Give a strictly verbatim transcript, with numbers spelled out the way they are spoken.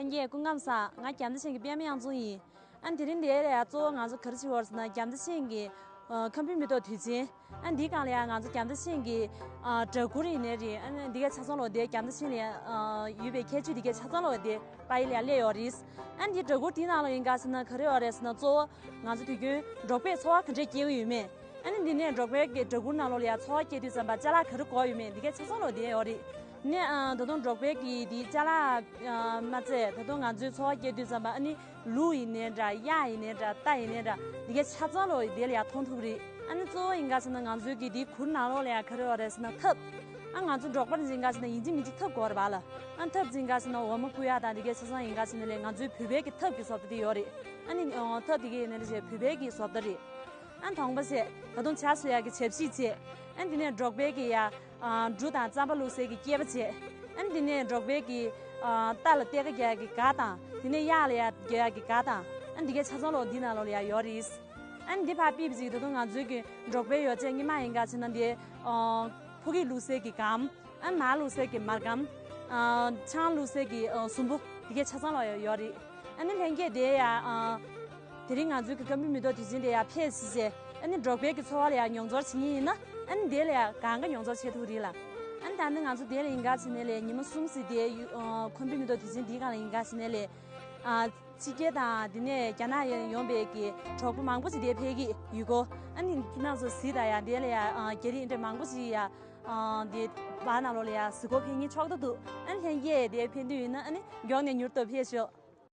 ལྷན་རྒྱས་སྐུ་ཁམས་བཟང་། ང་རྒྱ་མཚོ་ཆེན་གྱི་པད་མ་གཡང་འཛོམས་ཡིན། ཨ་ནི་དེ་རིང་འདིར་ཡ་གཙོ་བོ་ང་ཚོ་ག་རེ་བྱེད་ཡོད་རེད་ཟེར་ན། རྒྱ་མཚོ་ཆེན་གྱི་ཨ་ཁམས་དཔེ་མི་ཐོག་དུས་ཆེན། ཨ་ནི་འདིའི་སྒང་ལ་ཡ་ང་ཚོ་རྒྱ་མཚོ་ཆེན་གྱི་ཨ་སྦྲ་གུར་ཡིན་ནའི་རེད། ཨ་ནི་འདི་གའི་ཆ་ཚང་ལོ་དེ་རྒྱ་མཚོ་ཆེན་ལ་ཡ་ཨ་ཡོད་པའི་ཁྱད་ཆོས་འདི་གའི་ཆ་ཚང་ལོ་དེ་པ་ཡི་ལ་ཡ་སླེབས་ཡོད་རེད། ཨ་ནི་འདི་སྦྲ་གུར་དེའི་ནང་ལོགས་ཡིན་ག་ཟེར་ན་ག་རེ་ཡོད་རེད་ཟེར་ན། གཙོ་བོ་ང་ཚོ་དུས་རྒྱུན་འབྲོག་པས་འཚོ་བ་ག་འདྲས་སྐྱེལ་གྱི་ཡོད་མེད། ཨ་ནི་འདི་ནས་འབྲོག་པའི་གི་སྦྲ་གུར་ནང་ལོགས་ལ་ཡ་འཚོ་བ་སྐྱེལ་དུས་ཙམ་པ་ཅ་ལག་ག་རེ་དགོས་ཡོད་མེད། འདི་གའི་ཆ་ཚང་ལོ་དེ་ཡོད་རེད། ནས་ཨ་ད་དུང་འབྲོག་པའི་གི་འདི་ཅ་ལག་ཨ་མ་ཚད་ད་དུང་ང་ཚོའི་འཚོ་བ་སྐྱེལ་དུས་ཙམ་པ། ཨ་ནི་ལུག་ཡིན་ནའི་འདྲ། གཡག་ཡིན་ནའི་འདྲ། རྟ་ཡིན་ནའི་འདྲ། འདི་གའི་ཆ་ཚང་ལོ་དེ་ལ་ཡ་མཐོང་ཐུབ་རེད། ཨ་ནི་གཙོ་བོ་ཡིན་ག་ཟེར་ན་ང་ཚོའི་གི་འདི་གུར་ནང་ལོགས་ལ་ཡ་ག་རེ་ཡོད་རེད་ཟེར་ན་ཐབ། ཨ་ང་ཚོ་འབྲོག་པ་ཡིན་ག་ཟེར་ན་ཡིན་གཅིག་མིན་གཅིག་ཐབ་དགོས་རེད་པ་ལ། ཨ་ཐབ་ཡིན་ག་ཟེར་ན་འོ་མ་བསྐོལ་ཡག་དང་འདི་གའི་ཆ་ཚང་ཡིན་ག་ཟེར་ན་ལས་ང་ཚོའི་བོད་པའི་གི་ཐབ་གི་བཟོ་ལྟ་དེ་ཡོད་རེད། ཨ་ནི་ཨ་ཐབ་དེ་གའི་ཡིན་ནའི་རེད། བོད་པའི་གི་བཟོ་ལྟ་རེད། ཨ་དང་པོ་བྱས་ད་དུང་ཇ་བཟོ་ཡག་གི་ཇ་ཕྱིས་བྱས། ཨ་དེ་ནས་འབྲོག་པའི་གི་ཡ་ཨ་འབྲུ་དང་རྩམ་པ་བླུགས་སའི་གི་སྐྱེས་པ་བྱས། ཨ་དེ་ནས་འབྲོག་པའི་གི་ཨ་རྟ་ལ་གཏད་ཀ་རྒྱག་ཡག་གི་སྒ་དང་། དེ་ནས་གཡག་ལ་ཡ་རྒྱག་ཡག་གི་སྒ་དང་། ཨ་འདི་གའི་ཆ་ཚང་ལོ་འདི་ནང་ལོགས་ལ་ཡ་ཡོད་རེད། ཨ་འདི་ཕར་ཕུད་པ་ཅིག་ད་དུང་ང་ཚོའི་གི་འབྲོག་པའི་ཡོ་བྱད་སྔོན་མ་ཡིན་ག་ཟེར་ན་འདི་ཨ་ཕོ་སྐྱེས་བླུགས་སའི་གི་སྒམ། ཨ་མར་བླུགས་སའི་གི་མར་སྒམ། ཨ་ཆང་བླུགས་སའི་གི་ཨ་ཟུམ་བུ། འདི་གའི་ཆ་ཚང་ལོ་ཡ་ཡོད་རེད། ཨ་ནི་ལྷན་རྒྱས་དེ་ཡ་ཨ་དེ་རིང་ང་ཚོའི་གི་ཁམས་དཔེ་མི་ཐོག་དུས་ཆེན་དེ་ཡ་ཕེབས་ཟེར་བྱས། ཨ་ནི་འབྲོག་པའི་གི་འཚོ་བ་ལ་ཡ་མྱོང་ཚོར་བྱེད་མཁན་ཡིན་ན། ཨ་ནི་དེ་ལ་ཡ་གང་ག་མྱོང་ཚོར་བྱེད་ཐུབ་རེད་ལ། ཨ་ནི་ད་ནི་ང་ཚོ་དེ་ལ་ཡིན་ག་ཟེར་ན་ལས་ཉི་མ་གསུམ་ཙམ་དེ་ཡུ་ཨ་ཁམས་དཔེ་མི་ཐོག་དུས་ཆེན་དེའི་སྒང་ལ་ཡིན་ག་ཟེར་ན་ལས་ཨ་ཕྱི་རྒྱལ་དང་དེ་ནས་རྒྱ་ནག་ཡོང་པའི་གི་གྲོགས་པོ་མང་པོ་ཞིག་དེ་ཕེབས་ཀྱི་ཡོད་གོ། ཨ་ནི་ཁྱེད་རང་ཚོ་གཟིགས་དང་ཡ། དེ་ལ་ཡ་ཨ་རྒྱ་རིགས་འདྲ་མང་པོ་ཞིག་ཡ་ཨ་དེ་བར་ནང་ལོགས་ལ་ཡ་གཟིགས་སྐོར་ཕེབས་མཁན་ཕྱོགས་བསྡུ་འདུག་ཨ་ནི་ལྷན་རྒྱས་དེ་ཕེབས་འདོད་ཡོད་ན་ཨ་ནི་མགྱོགས་ནས་མྱུར་དུ་ཕེབས་ཤོག